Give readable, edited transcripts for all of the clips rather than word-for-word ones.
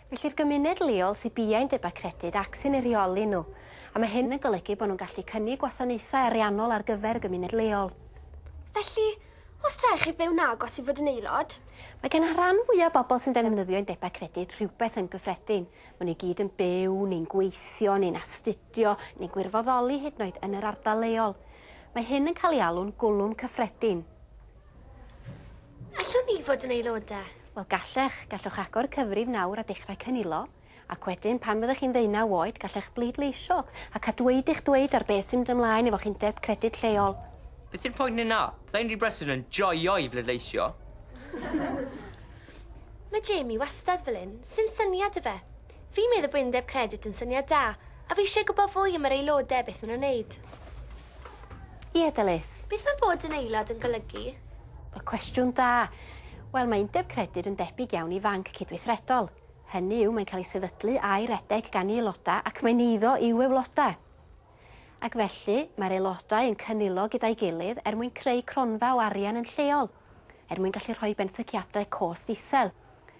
Felly'r gymuned leol sy bia undebau credyd ac sy'n eu rheoli nhw. A mae hyn yn golygu bod nhw'n gallu cynnig gwasanaethau ariannol ar gyfer y gymuned leol. Felly, os rhaid chi fyw'n agos i fod yn aelod? Mae gen rhan fwyaf o bobl sy'n defnyddio undebau credyd rhywbeth yn gyffredin. Maen nhw i gyd yn byw, neu'n gweithio, neu'n astudio, neu'n gwirfoddoli hyd yn oed yn yr ardal leol. Mae hyn yn cael ei alw'n gwlwm cyffredin. Allwn ni fod yn aelodau? Wel gallech, gallwch agor cyfrif nawr a dechrau cynilo, ac wedyn pan fyddwch chi'n 19 oed gallech bleidleisio ac a dweud eich dweud ar beth sy'n mynd ymlaen efo'ch undeb credyd lleol. Beth yw'r pwynt yna? Byddai'n rhy brysur yn joio i bleidleisio. Mae Jamie wastad fel 'yn, sim syniad 'da fe. Fi'n meddwl bod undeb credyd yn syniad da, a fi eisiau gwybod fwy am yr aelodau beth maen nhw'n neud. Ie, Delyth. Beth mae bod yn aelod yn golygu? Y cwestiwn da. Wel, mae undeb credyd yn debyg iawn i fanc cydweithredol. Hynny yw, mae'n cael ei sefydlu a'i redeg gan ei aelodau ac mae'n eiddo i'w aelodau. Ac felly, mae'r aelodau yn cynilo gyda'i gilydd er mwyn creu cronfa o arian yn lleol, er mwyn gallu rhoi benthyciadau cost isel.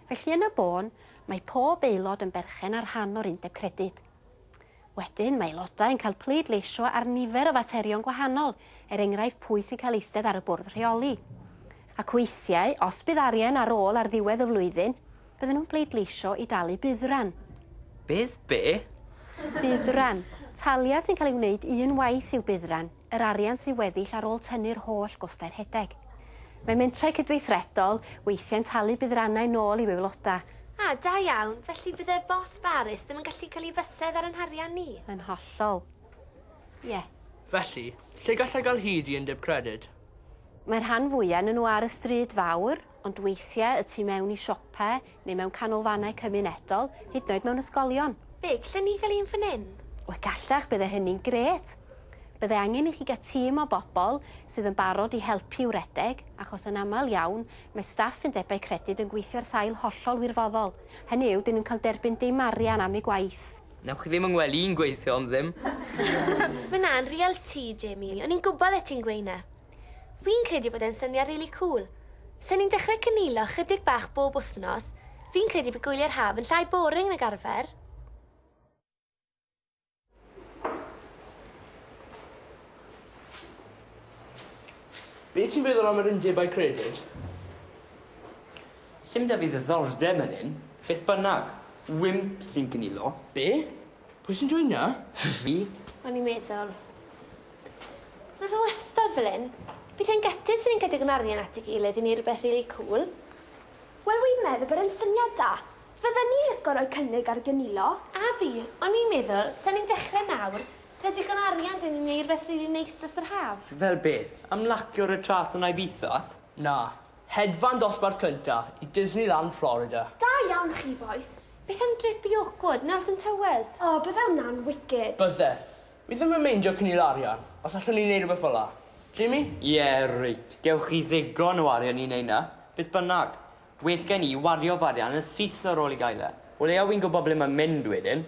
Felly yn y bôn, mae pob aelod yn berchen ar rhan o'r undeb credyd. Wedyn, mae aelodau yn cael pleidleisio ar nifer o faterion gwahanol, er enghraifft pwy sy'n cael eistedd ar y bwrdd rheoli. Ac weithiau, os bydd arian ar ôl ar ddiwedd y flwyddyn, bydden nhw'n pleidleisio i dalu buddran. Bydd be? Buddran. Taliad sy'n cael ei wneud un waith yw buddran, yr arian sy'n weddill ar ôl tynnu'r holl gostau'r rhedeg. Mae mentrau cydweithredol weithiau'n talu buddrannau nôl i'w aelodau. A, da iawn. Felly bydde bos Baris ddim yn gallu cael ei fysedd ar ein harian ni? Yn hollol. Ie. Yeah. Felly, lle gallai gael hyd i undeb credyd? Mae'r rhan fwyaf yn nhw ar y stryd fawr, ond weithiau y tu mewn i siopau neu mewn canolfannau cymunedol, hyd yn oed mewn ysgolion. Be, gallen ni gael un fan hyn? Wel, gallach, bydde hynny'n grêt. Bydde angen i chi gael tîm o bobl sydd yn barod i helpu i'w redeg, achos yn aml iawn mae staff undebau credyd yn gweithio ar sail hollol wirfoddol. Hynny yw, dyn nhw'n cael derbyn dim arian am eu gwaith. Newch chi ddim yng ngwely i'n gweithio am ddim. Mae na'n real ti, Jamie. O'n i'n gwybod e ti'n gweud 'na. Fi'n credu bod e'n syniad really cool. Sen ni'n dechrau cynilo chydig bach bob wythnos, fi'n credu bod gwyliau'r haf yn llai boring nag arfer. Be ti'n feddwl am yr undebau credyd? Sim da fi ddiddordeb yn hyn, beth bynnag. Wimp sy'n cynilo. Be? Pwy sy'n dweud 'na? Fi. O'n i'n meddwl. Mae fe wastad fel hyn. Bydd e'n gutted sy'n ni'n cael digon arian at ei gilydd i neud rhywbeth really cool. Wel, wi'n meddwl bod e'n syniad da. Fydden ni'n licio rhoi cynnig ar gynilo. A fi, o'n i'n meddwl, sen ni'n dechrau nawr, bydde digon o arian 'da ni wneud rhywbeth really neis dros yr haf. Fel beth? Am lacio'r y traeth yn Ibiza? Na. Hedfan dosbarth cynta i Disneyland, Florida. Da iawn chi, boys. Beth am trip i Oakwood, yn Alton Towers? O, oh, bydde hwnna'n wicked. Bydde. Fi ddim yn meindio cynilo arian, os allwn ni wneud rhywbeth fel 'a. Jamie? Ie, yeah, reit. Gewch chi ddigon o arian i wneud 'na. Beth bynnag. Well gen i wario f'arian yn syth ar ôl i gael e. O leia wi'n gwybod ble mae'n mynd wedyn.